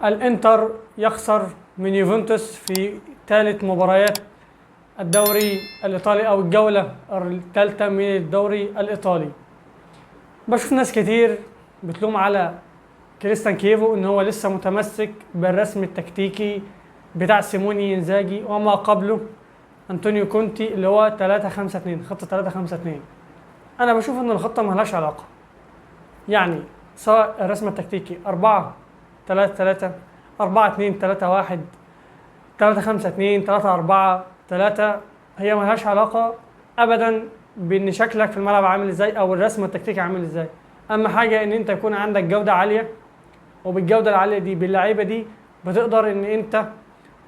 الانتر يخسر من يوفنتوس في ثالث مباريات الدوري الايطالي او الجولة الثالثة من الدوري الايطالي. بشوف ناس كتير بتلوم على كريستيان كيفو ان هو لسه متمسك بالرسم التكتيكي بتاع سيموني انزاجي وما قبله انطونيو كونتي اللي هو 3-5-2، خطه 3-5-2. انا بشوف ان الخطة مالهاش علاقة، يعني سواء الرسم التكتيكي 4-3-3، 4-2-3-1، 3-5-2، 3-4-3، هي مالهاش علاقة ابدا بان شكلك في الملعب عامل ازاي او الرسم التكتيكي عامل ازاي. اهم حاجة ان انت يكون عندك جوده عالية، وبالجوده العالية دي باللعيبه دي بتقدر ان انت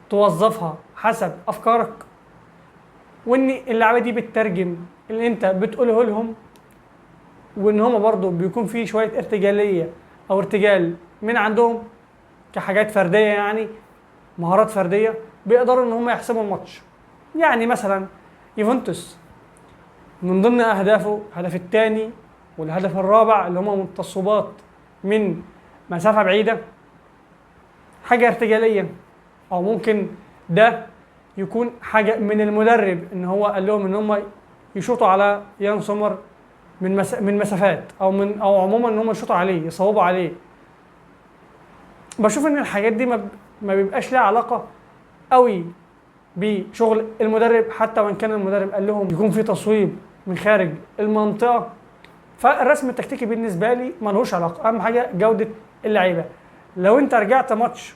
توظفها حسب افكارك، وان اللعيبة دي بتترجم اللي انت بتقوله لهم، وان هما برضو بيكون في شوية ارتجاليه او ارتجال من عندهم كحاجات فردية، يعني مهارات فردية بيقدروا ان هما يحسموا الماتش. يعني مثلا يوفنتوس من ضمن اهدافه الهدف الثاني والهدف الرابع اللي هما متصوبات من مسافة بعيدة، حاجة ارتجاليه، او ممكن ده يكون حاجة من المدرب ان هو قال لهم ان هم يشوطوا على يان سومر من مسافات، او عموما ان هم يشوطوا عليه، يصوبوا عليه. بشوف ان الحاجات دي ما بيبقاش لها علاقة قوي بشغل المدرب، حتى وان كان المدرب قال لهم يكون في تصويب من خارج المنطقة. فالرسم التكتيكي بالنسبة لي ملهوش علاقة، اهم حاجة جوده اللعيبة. لو انت رجعت ماتش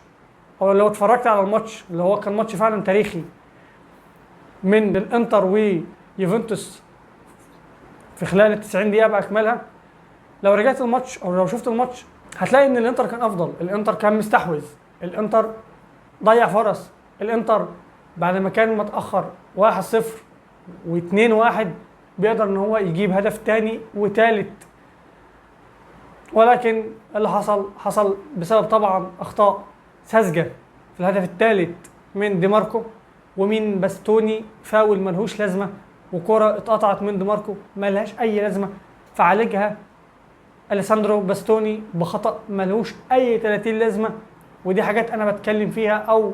او لو اتفرجت على الماتش اللي هو كان ماتش فعلا تاريخي من الانتر ويوفنتوس في خلال ال 90 دقيقة باكملها، لو رجعت الماتش او لو شفت الماتش هتلاقي ان الانتر كان افضل، الانتر كان مستحوذ، الانتر ضيع فرص، الانتر بعد ما كان متاخر 1-0 و2-1 بيقدر ان هو يجيب هدف تاني وتالت، ولكن اللي حصل حصل بسبب طبعا اخطاء ساذجة في الهدف الثالث من دي ماركو ومن باستوني، فاول ملهوش لازمه، وكرة اتقطعت من دي ماركو ملهاش اي لازمه، فعالجها اليساندرو باستوني بخطأ ملهوش اي 30 لازمه. ودي حاجات انا بتكلم فيها او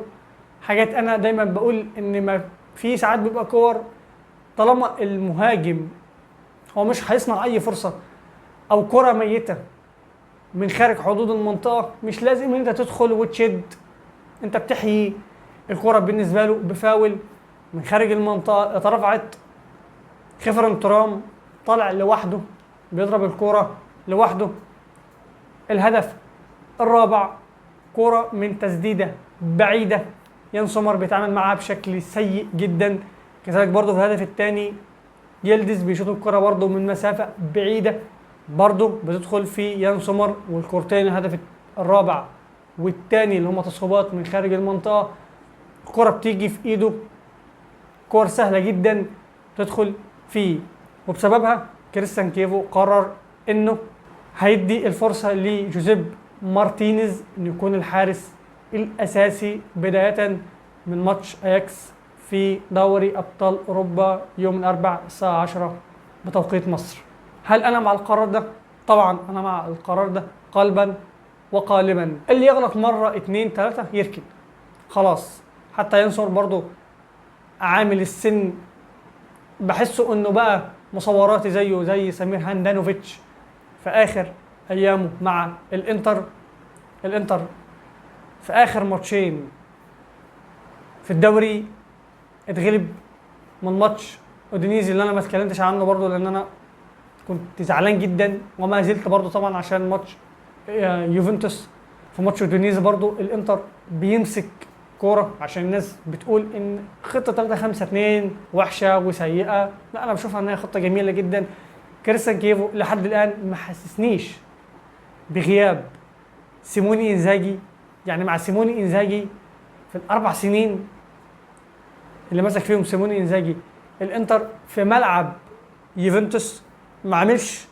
حاجات انا دايما بقول ان ما في ساعات بيبقى كور طالما المهاجم هو مش هيصنع اي فرصة او كره ميته من خارج حدود المنطقة مش لازم ان انت تدخل وتشد، انت بتحيي الكره بالنسبة له بفاول من خارج المنطقة اترفعت، خفرن ترام طالع لوحده بيضرب الكره لوحده. الهدف الرابع كرة من تسديدة بعيدة يان سومر بيتعامل معاها بشكل سيء جدا. كذلك برضه في الهدف الثاني يلدز بيشوط الكرة برضه من مسافة بعيدة برضه بتدخل في يان سومر. والكورتين الهدف الرابع والثاني اللي هما تصويبات من خارج المنطقة، الكرة بتيجي في ايده، كور سهلة جدا تدخل فيه، وبسببها كريستيان كيفو قرر انه هيدي الفرصة لجوزيب مارتينيز انه يكون الحارس الاساسي بداية من ماتش اياكس في دوري ابطال اوروبا يوم الاربعاء الساعة 10 بتوقيت مصر. هل انا مع القرار ده؟ طبعا انا مع القرار ده قلبا وقالبا. اللي يغلط مرة 2 3 يركن خلاص، حتى ينصر برضو عامل السن بحسه انه بقى مصوراتي زيه زي سمير هاندانوفيتش في اخر ايامه مع الانتر. الانتر في اخر ماتشين في الدوري اتغلب من ماتش اودينيزي اللي انا ما اتكلمتش عنه برضو لان انا كنت زعلان جدا وما زلت برضو طبعا عشان ماتش يوفنتوس. في ماتش اودينيزي برضو الانتر بيمسك كورة، عشان الناس بتقول ان خطه 3-5-2 وحشة وسيئة، لا انا بشوفها ان هي خطه جميلة جدا. كريستيان كيفو لحد الان ما حسسنيش بغياب سيموني انزاجي، يعني مع سيموني انزاجي في الاربع سنين اللي مسك فيهم سيموني انزاجي الانتر في ملعب يوفنتوس ما عملش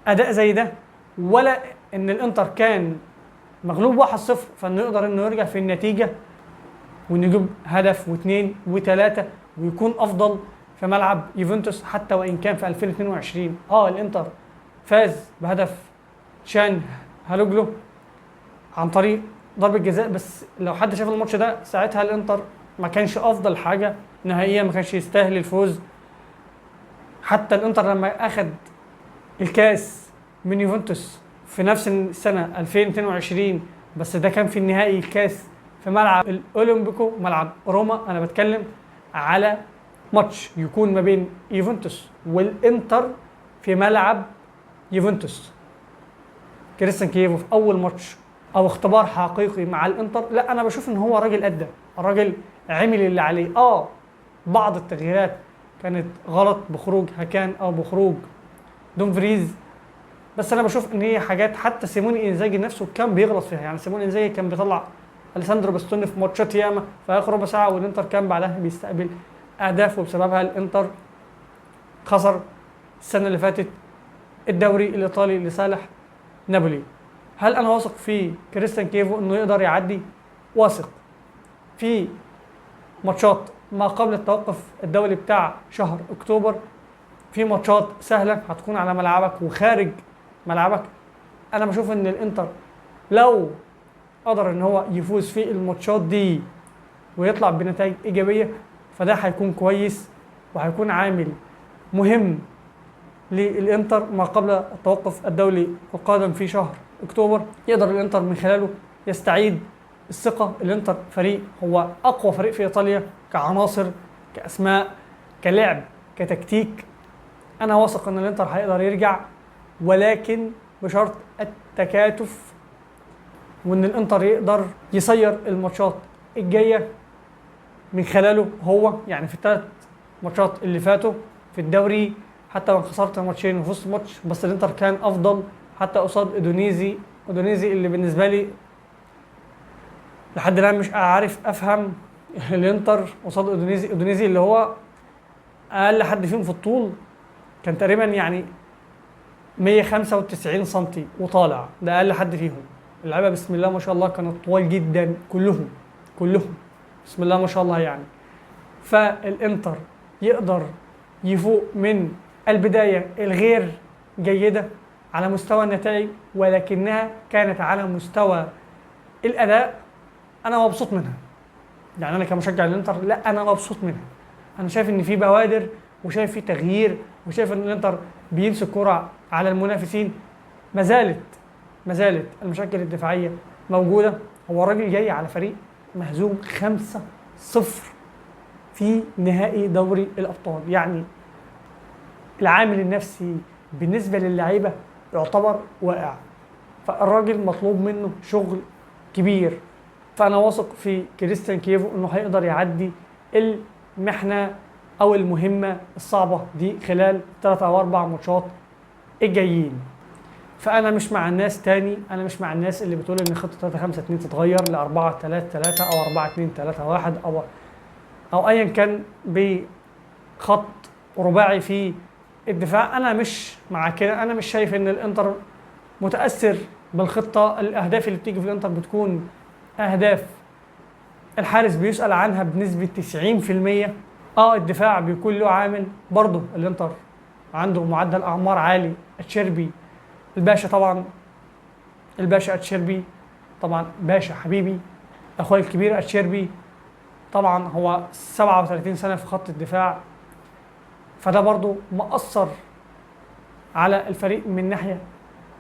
اداء زي ده، ولا ان الانتر كان مغلوب 1-0 فانه يقدر انه يرجع في النتيجة وانه يجيب هدف واثنين وثلاثة ويكون افضل في ملعب يوفنتوس حتى وان كان في 2022. الانتر فاز بهدف شان هالوجلو عن طريق ضربه جزاء، بس لو حد شاف الماتش ده ساعتها الانتر ما كانش افضل حاجة نهائيا، ما كانش يستاهل الفوز. حتى الانتر لما اخذ الكاس من يوفنتوس في نفس السنة 2022، بس ده كان في النهائي الكاس في ملعب الاولمبيكو ملعب روما. انا بتكلم على ماتش يكون ما بين يوفنتوس والانتر في ملعب يوفنتوس. كريستيان كيفو في اول ماتش او اختبار حقيقي مع الانتر، لا انا بشوف ان هو راجل ادى، الراجل عمل اللي عليه. بعض التغييرات كانت غلط بخروج هكان او بخروج دومفريز، بس انا بشوف ان هي حاجات حتى سيموني انزاجي نفسه كان بيغلط فيها. يعني سيموني انزاجي كان بيطلع اليساندرو باستوني في ماتشات ياما في اخر ربع ساعة، والانتر كان بعدها بيستقبل اهداف، وبسببها الانتر خسر السنة اللي فاتت الدوري الايطالي لصالح نابولي. هل انا واثق في كريستيان كيفو انه يقدر يعدي؟ واثق. في ماتشات ما قبل التوقف الدولي بتاع شهر اكتوبر، في ماتشات سهلة هتكون على ملعبك وخارج ملعبك. انا بشوف ان الانتر لو قدر ان هو يفوز في الماتشات دي ويطلع بنتائج ايجابية فده هيكون كويس، وهيكون عامل مهم للانتر ما قبل التوقف الدولي القادم في شهر اكتوبر. يقدر الانتر من خلاله يستعيد الثقة. الانتر فريق هو اقوى فريق في ايطاليا كعناصر، كاسماء، كلعب، كتكتيك. انا واثق ان الانتر هيقدر يرجع، ولكن بشرط التكاتف، وان الانتر يقدر يسير الماتشات الجاية من خلاله هو. يعني في الثلاث ماتشات اللي فاتوا في الدوري حتى لو خسرت ماتشين وفزت ماتش، بس الانتر كان افضل حتى قصاد اودونيزي. اودونيزي اللي بالنسبة لي لحد الان مش عارف افهم الانتر قصاد اودونيزي. اودونيزي اللي هو اقل حد فيهم في الطول كان تقريبا يعني 195 سنتي وطالع، ده اقل حد فيهم. اللعيبة بسم الله ما شاء الله كانت طوال جدا كلهم، كلهم بسم الله ما شاء الله يعني. فالانتر يقدر يفوق من البداية الغير جيدة على مستوى النتائج، ولكنها كانت على مستوى الاداء انا مبسوط منها. يعني انا كمشجع للانتر لا انا مبسوط منها. انا شايف ان في بوادر، وشايف في تغيير، وشايف ان الانتر بيمسك كرة على المنافسين. ما زالت المشاكل الدفاعية موجودة. هو الراجل جاي على فريق مهزوم 5-0 في نهائي دوري الابطال، يعني العامل النفسي بالنسبة للعيبة يعتبر واقع، فالراجل مطلوب منه شغل كبير. فانا واثق في كريستيان كيفو انه هيقدر يعدي المحنة او المهمة الصعبة دي خلال 3 أو 4 ماتشات الجايين. فانا مش مع الناس تاني، انا مش مع الناس اللي بتقول ان خطه 3-5-2 تتغير ل 4-3-3 او 4-2-3-1 او ايا كان بخط رباعي في الدفاع. انا مش مع كده. انا مش شايف ان الانتر متاثر بالخطة. الاهداف اللي بتيجي في الانتر بتكون اهداف الحارس بيسال عنها بنسبة 90%. الدفاع بيكون له عامل برضه. الانتر عنده معدل اعمار عالي. اتشيربي الباشا طبعا، الباشا اتشيربي طبعا باشا حبيبي اخويا الكبير اتشيربي طبعا هو 37 سنة في خط الدفاع، فده برضه مأثر على الفريق من ناحية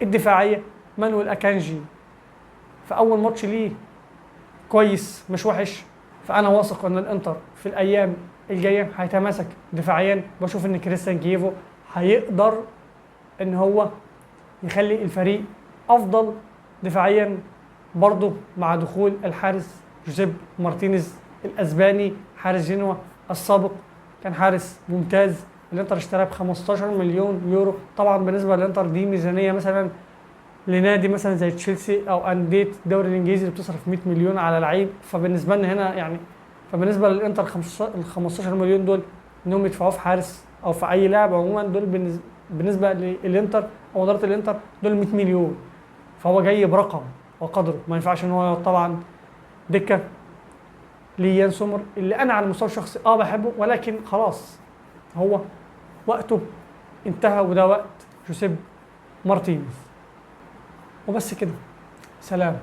الدفاعية. مانويل اكانجي في اول ماتش ليه كويس مش وحش، فانا واثق ان الانتر في الايام الجاية هيتماسك دفاعيا. بشوف ان كريستيان كيفو هيقدر ان هو يخلي الفريق افضل دفاعيا برضه مع دخول الحارس جوزيب مارتينيز الاسباني، حارس جنوا السابق، كان حارس ممتاز. الانتر اشتراه ب 15 مليون يورو. طبعا بالنسبة للانتر دي ميزانية مثلا لنادي مثلا زي تشيلسي او اندية الدوري الانجليزي اللي بتصرف 100 مليون على لعيب، فبالنسبه لنا هنا يعني، فبالنسبه للانتر ال 15 مليون دول انهم يدفعوه في حارس او في اي لاعب عموما، دول بالنسبة للانتر او ادارة الانتر دول 100 مليون، فهو جاي برقم وقدره، ما ينفعش ان هو طبعا دكه ليان سومر اللي انا على المستوى الشخصي بحبه، ولكن خلاص هو وقته انتهى وده وقت جوزيب مارتينيز. وبس كده، سلام.